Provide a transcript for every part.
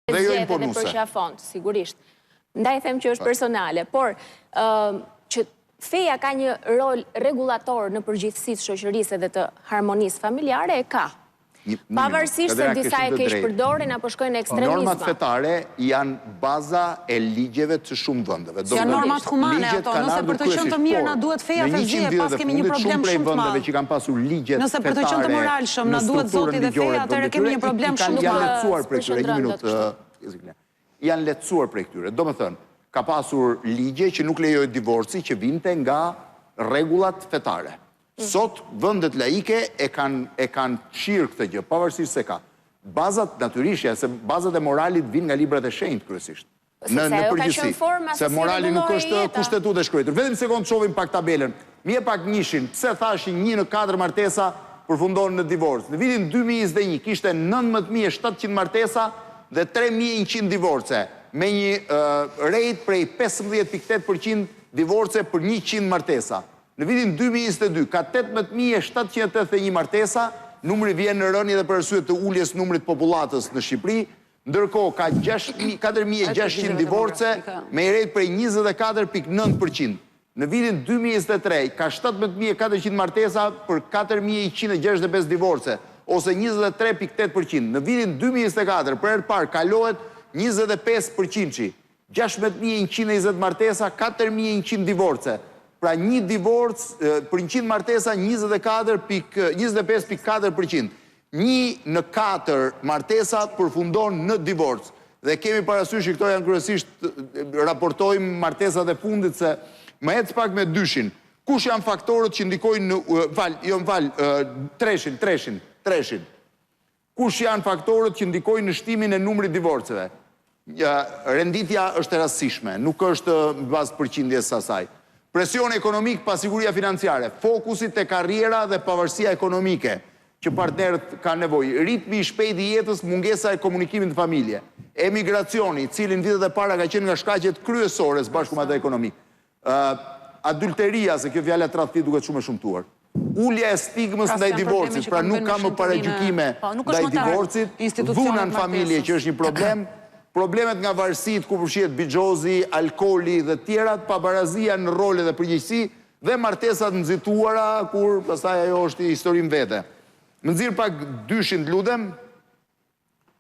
Dhe jo zgjedh edhe imponuese. përqafon, sigurisht. Ndaj them që është personale, por ë që feja ka një rol rregullator në përgjithësi të shoqërisë edhe të harmonisë familjare e ka. Një, një minutë. Pavarësisht se Katerina, ke disa shumë e të drejtë. keqpërdorin apo shkojnë në Normat ekstremizma. fetare janë baza e ligjeve të shumë vendeve. Janë Domethënë, normat humane ligjet ato, kanë nëse ardhur për të qenë të kryesisht, mirë por na duhet feja në Fevzie, 100 vitet pas e kemi një fundit, problem shumë prej shumë të vendeve madh. që kanë pasur ligjet Nëse për të qenë të fetare moralshëm në na duhet strukturën Zoti dhe ligjore feja, të atëherë vendit kemi tyre, një i problem kanë shumë të janë madh. lehtësuar prej këtyre. Një S'përqendrohem minutë, dot kështu. ë, Zikle. Janë lehtësuar prej këtyre. Domethënë, ka pasur ligje që nuk lejohet divorci që vinte nga rregullat fetare. Sot vendet laike e kanë e kanë fshirë këtë gjë, pavarësisht se ka. Bazat natyrisht janë se bazat e moralit vijnë nga librat e shenjtë kryesisht. Në Sepse në ajo ka përgjithësi, qenë forma se se si morali nuk rregullohej është jeta. kushtetutë e shkruar. Vetëm një sekondë shohim pak tabelën. Më jep pak njëshin, pse thashë një në katër martesa përfundon në divorc. Në vitin 2021 kishte 19700 martesa dhe 3100 divorce, me një uh, rate prej 15.8% divorce për 100 martesa. Në vitin 2022 ka 18781 martesa, numri vjen në rënje dhe për arsye të uljes numrit popullatës në Shqipëri, ndërkohë ka 4600 divorce me një rate prej 24.9%. Në vitin 2023 ka 17400 martesa për 4165 divorce, ose 23.8%. Në vitin 2024 për herë të parë kalohet 25%-shi. 16120 martesa, 4100 divorce. Pra një divorc për 100 martesa 25.4%. Një në katër martesa përfundon në divorc. Dhe kemi parasysh që këto janë kryesisht raportojmë martesat e fundit se më ec pak me dyshin. Kush janë faktorët që ndikojnë në fal, jo më fal, treshin, treshin, treshin. Kush janë faktorët që ndikojnë në shtimin e numrit divorceve? Ja, renditja është e rastësishme, nuk është në bazë të përqindjes së asaj. Presioni ekonomik, pasiguria financiare, fokusi te karriera dhe pavarësia ekonomike që partnerët kanë nevojë, ritmi i shpejtë i jetës, mungesa e komunikimit në familje, emigracioni, i cili në vitet e para ka qenë nga shkaqet kryesore së bashku me atë ekonomik. Ë adulteria, se kjo fjala tradhti duket shumë e shëmtuar. Ulja e stigmës Pra, ndaj s'janë probleme divorcit, që pra kanë nuk bënë ka me më shëndetësinë, paragjykime Po, nuk është ndaj më të divorcit, institucionet dhuna në familje martesës. që është një problem, problemet nga varësitë ku përfshihet bixhozi, alkooli dhe tjerat, pabarazia në role dhe përgjegjësi dhe martesat nxituara kur pastaj ajo është histori më vete. Më nxirr pak dyshin, të lutem.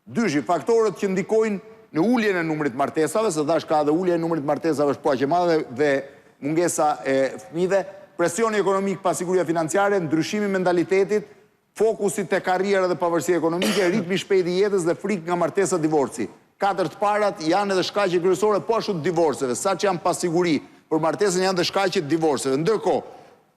Dyshi, faktorët që ndikojnë në uljen e numrit të martesave, se thash ka edhe ulja e numrit të martesave është po aq e madhe dhe mungesa e fëmijëve, presioni ekonomik, pasiguria financiare, ndryshimi i mentalitetit, fokusi te karriera dhe pavarësia ekonomike, ritmi i shpejtë i jetës dhe frikë nga martesa divorci. Katër të parat janë edhe shkaqe kryesore po ashtu të divorceve, sa që janë pasiguri për martesën janë dhe shkaqe të divorceve. Ndërkohë,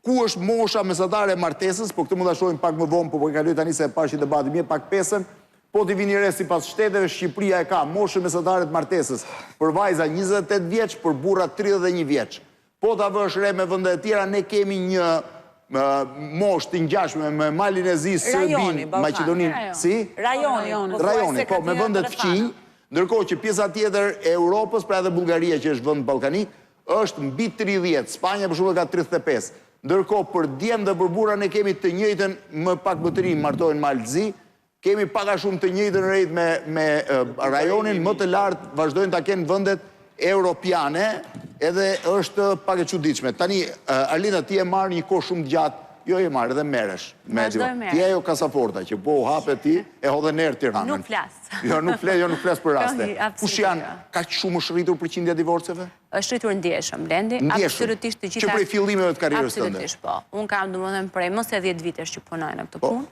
ku është mosha mesatare e martesës, po këtë mund ta shohim pak më vonë, po po e kaloj tani se e pash që debati më pak pesën, po t'i vini re sipas shteteve, Shqipëria e ka moshën mesatare të martesës për vajza 28 vjeç, për burra 31 vjeç. Po ta vësh re me vende e tjera, ne kemi një moshë të ngjashme me Malin e Zi, Serbinë, Maqedoninë, si? Rajoni, Rajoni, po me vendet fqinj, ndërkohë që pjesa tjetër e Europës, pra edhe Bullgaria që është vend ballkanik, është mbi 30, Spanja për shembull ka 35. Ndërkohë për djem dhe për burra ne kemi të njëjtën, më pak më të rinj martohen në Mal të Zi, kemi pak a shumë të njëjtën rate me me rajonin, më të lartë vazhdojnë ta kenë vendet europiane, edhe është pak e çuditshme. Tani Arlinda ti e marr një kohë shumë të gjatë, jo e marr edhe merresh me Ti ajo kasaforta që po u hape ti e hodhe në erë Tiranën. Nuk flas. Jo, nuk flas, jo nuk flas për raste. Kush janë kaq shumë është rritur përqindja e divorceve? Është rritur ndjeshëm, Blendi, absolutisht të gjitha. Që prej fillimeve të karrierës tënde. Absolutisht po. Unë kam domethënë prej më se 10 vitesh që punoj në këtë po. punë.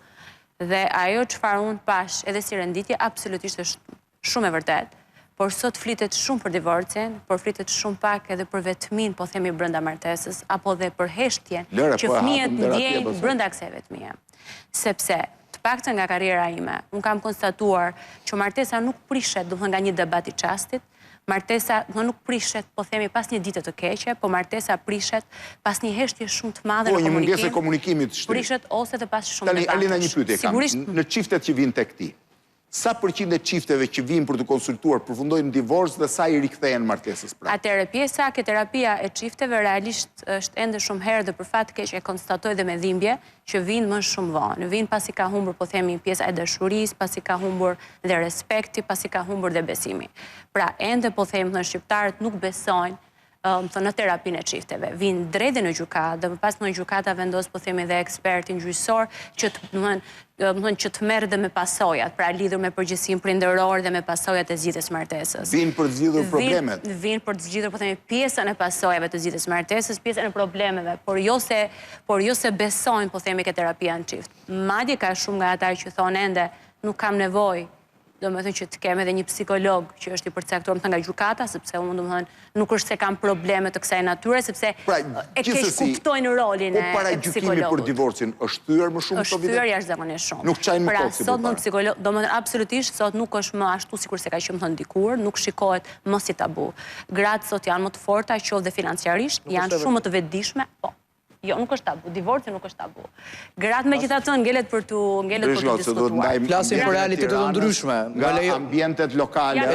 Dhe ajo çfarë unë pash edhe si renditje absolutisht është shumë e vërtetë. Por sot flitet shumë për divorcin, por flitet shumë pak edhe për vetminë, po themi brenda martesës, apo dhe për heshtjen që po e fëmijët hapëm deri atje, ndjejnë pastaj. brenda kësaj vetmie. Sepse të paktën nga karriera ime, unë kam konstatuar që martesa nuk prishet, domethënë nga një debat i çastit, martesa do nuk prishet, po themi pas një dite të keqe, po martesa prishet pas një heshtje shumë të madhe Po, në një mungesë e komunikim, komunikimit shtrirë. prishet ose dhe pas shumë Tani, Arlinda, një debatesh. pyetje kam. Sigurisht Në çiftet që vinë tek ti. Sa përqind e çifteve që vijnë për t'u konsultuar përfundojnë në divorc dhe sa i rikthehen martesës prapë? Atëherë pjesa ke terapia e çifteve realisht është ende shumë herët dhe për fat të keq e konstatoj dhe me dhimbje që vijnë më shumë vonë. Vijnë pasi ka humbur po themi pjesa e dashurisë, pasi ka humbur dhe respekti, pasi ka humbur dhe besimi. Pra ende po themi domethënë shqiptarët nuk besojnë domethënë në terapinë e çifteve. Vijnë drejt dhe në gjykatë dhe më pas në gjykata vendos po themi dhe ekspertin gjyqësor që të domethënë domethënë që të merret dhe me pasojat, pra lidhur me përgjegjësinë prindërore dhe me pasojat e zgjidhjes së martesës. Vijnë për të zgjidhur problemet. Vijnë për të zgjidhur po themi pjesën e pasojave të zgjidhjes së martesës, pjesën e problemeve, por jo se por jo se besojnë po themi ke terapia në çift. Madje ka shumë nga ata që thonë ende nuk kam nevojë domethënë që të kem edhe një psikolog që është i përcaktuar domethënë nga gjykata, sepse unë domethënë nuk është se kam probleme të kësaj natyre, sepse pra, e keqkuptojnë rolin po e psikologut. Po paragjykimi për divorcin është thyer më shumë këto vite? Është thyer jashtëzakonisht shumë. Nuk çajnë më pra, kot si sot më psikolog, domethënë absolutisht sot nuk është më ashtu sikurse ka qenë domethënë dikur, nuk shikohet më si tabu. Gratë sot janë më të forta, qoftë dhe financiarisht, janë shumë më të vetëdijshme, po. Jo, nuk është tabu. Divorci nuk është tabu. Gratë megjithatë ngelet për t'u ngelet për t'u diskutuar. Flasim për realitete të ndryshme. Nga ambientet lokale.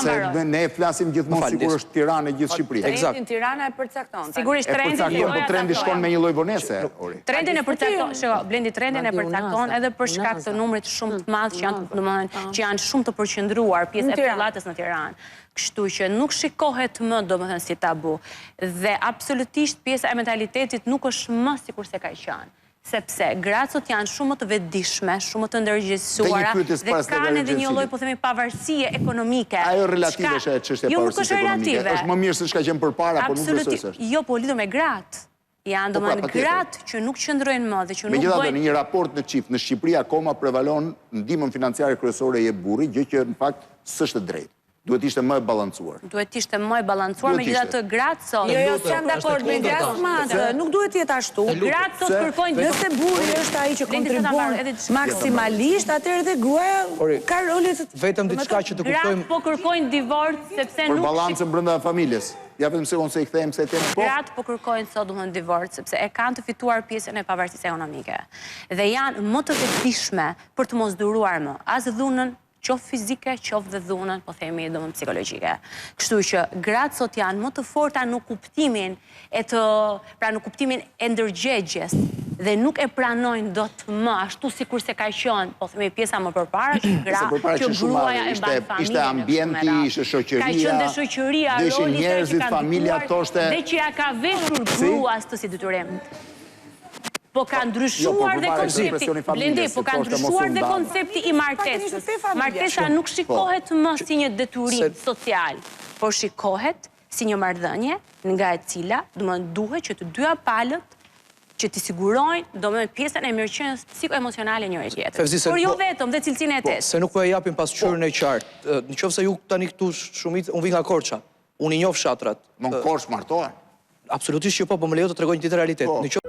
Se ne flasim gjithmonë sikur është Tiranë e gjithë Shqipëria. Trendin Tirana e përcakton. Sigurisht trendin e përcakton, po trendi shkon me një lloj vonese, Ori. Trendin e përcakton, shiko, Blendi trendin e përcakton edhe për shkak të numrit shumë të madh që janë, domethënë, që janë shumë të përqendruar pjesë e popullatës në Tiranë. Kështu që nuk shikohet më domethënë si tabu. Dhe absolutisht pjesa e mentalitetit nuk është më sikurse ka qenë. Sepse gratë sot janë shumë më të vetëdijshme, shumë më të ndërgjegjësuara dhe kanë edhe një lloj po themi pavarësie ekonomike. Ajo relative është ajo çështja e jo, pavarësisë ekonomike. Është më mirë se ç'ka qenë përpara, por nuk besoj se është. Jo, po lidhur me gratë. Janë po pra, domethënë gratë që nuk qëndrojnë më dhe që nuk bëjnë... Megjithatë, në një raport në çift, në Shqipëri akoma prevalon ndihmën financiare kryesore e jep burri, gjë që në fakt s'është e drejtë. Duhet të ishte më e balancuar. Duhet të ishte më e balancuar, megjithatë gratë sot. Jo, jo, s'jam dakord me as me atë, nuk duhet të jetë ashtu. Gratë sot kërkojnë Nëse burri është ai që kontribuon maksimalisht, atëherë edhe gruaja ka role të Vetëm diçka që të kuptojmë. Gratë po kërkojnë divorc sepse nuk Për balancën brenda familjes. Ja vetëm sekondë se i kthehemi kësaj teme. Po. Gratë po kërkojnë sot domethënë divorc sepse e kanë të fituar pjesën e pavarësisë ekonomike dhe janë më të vetëdijshme për të mos duruar më as dhunën, qoftë fizike, qoftë dhe dhunën, po themi domethënë psikologjike. Kështu që gratë sot janë më të forta në kuptimin e të, pra në kuptimin e ndërgjegjes dhe nuk e pranojnë dot më ashtu sikurse ka qenë, po themi pjesa më përpara që gra, që gruaja e mban familjen ishte ambienti, ishte shoqëria. Ka qenë dhe shoqëria, roli i saj që ka ndikuar dhe që ia ka veshur gruas këtë si detyrim. Po ka jo, ndryshuar dhe koncepti, Blendi, po ka ndryshuar dhe koncepti i martesës. Martesa nuk po. shikohet më si një detyrim social, por shikohet si një marrëdhënie nga e cila, domethënë duhet që të dyja palët që t'i sigurojnë, domethënë pjesën e mirëqenies psikoemocionale njëri tjetrit. Por jo po- vetëm, dhe cilësinë e po, jetesës. Se nuk po e japim pasqyrën e qartë. Në qoftë se ju tani këtu shumica, unë vij nga Korça. Unë i njoh fshatrat. Në Korçë martohen? Absolutisht që po, po më lejo të tregoj një tjetër realitet. Po.